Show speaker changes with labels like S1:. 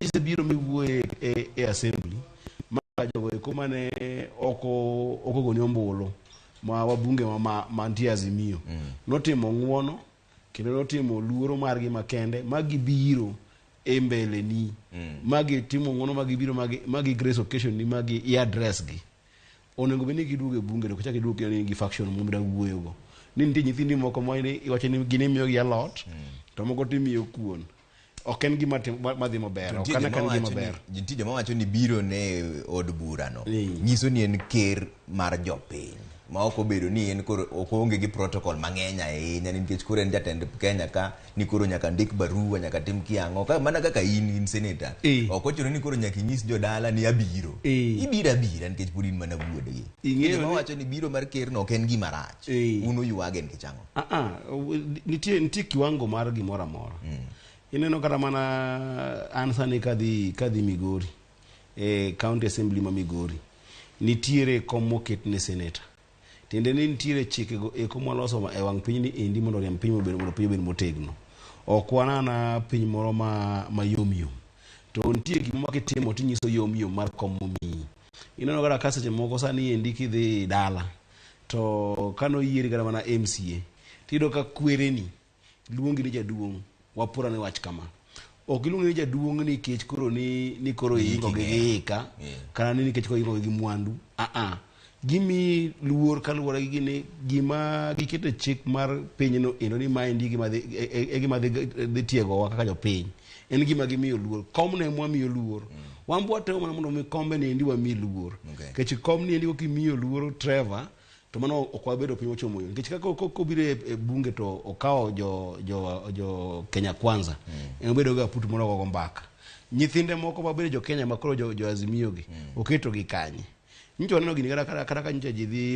S1: Isebiro miwuoye e, e assembly ma jogo eko mane ok ogoni ombulu ma wabunge ma, ma mantie Azimio notimo ng'uono kendo notimo luoro margi makende ma gibiro e mbele ni ma gitimo ng'uono ma gibiro ma gi grace occasion ni ma gi i address gi. Onego bed ni giduogo e bunge to ok chak giduog ni gi faction moro wuoyogo ni nitie nyithindi moko ma iwacho ni gin imiyogi alot to moko to imiyo kuon. Ok en gima madhi maber, ok ane ka en gima ber.
S2: Nitie joma wacho ni biro ne od burano nyiso ni en ker mar jopiny ma ok obedo ni en koro ok oonge gi protocol mang'eny ahinya nikech koro en jatend Kenya ka ni koro nyaka ndik barua, nyaka tim kiang'o ka mana kaka in senator ok ochuno ni koro nyaka inyis jodala ni abiro. Ibiro abira nikech pod in mana wuodgi. Joma wacho ni biro mar ker no ok en gima rach. Un uywage nikech ang'o?
S1: Nitie kiwango mar gimoro amora. Ineno kata mana an sani kadhi Migori, e county assembly ma Migori, nitiere kom moket ne senator. Tiende ni nitiere chikego eko mwaloso e wang' piny ni endi mondo oriemb piny mondo piny obed motegno. Ok wanana piny moro ma yom yom. To nitie gima ma kitimo tinyiso yom yom mar kom momiyi. Ineno kata ka seche moko sani endi kidhi dala to kanoyieri kata mana MCA tiyudo ka kwereni luongi ni jaduong', wapura ni wach kama. Ok giluongi ni jaduong' nikech koro ni koro iingo gi hika, kata ni nikech koro iingo gi mwandu. Gimiyi luor kaluwore gi gini gima giketo chik mar pinyno endo ni maendi gima dhi e gima dhi tiegowa kaka jopiny. En gima gimiyo luor. Komno ema wamiyo luor. Wan be watemo mana mondo mi kombe ni endi wami luor. Nikech kom ni endi kokimiyo luor Trevor, to mano ok wabedo piny mochomo yo. Nikech kaka kobiro e bunge to okawo jo Kenya Kwanza, en obedo ga aput moro gogo mbaka. Nyithinde moko mabedo jo Kenya makoro jo Azimio gi, oketo gi kanye. Nyicho waneno gini kata ka nyocha ji dhi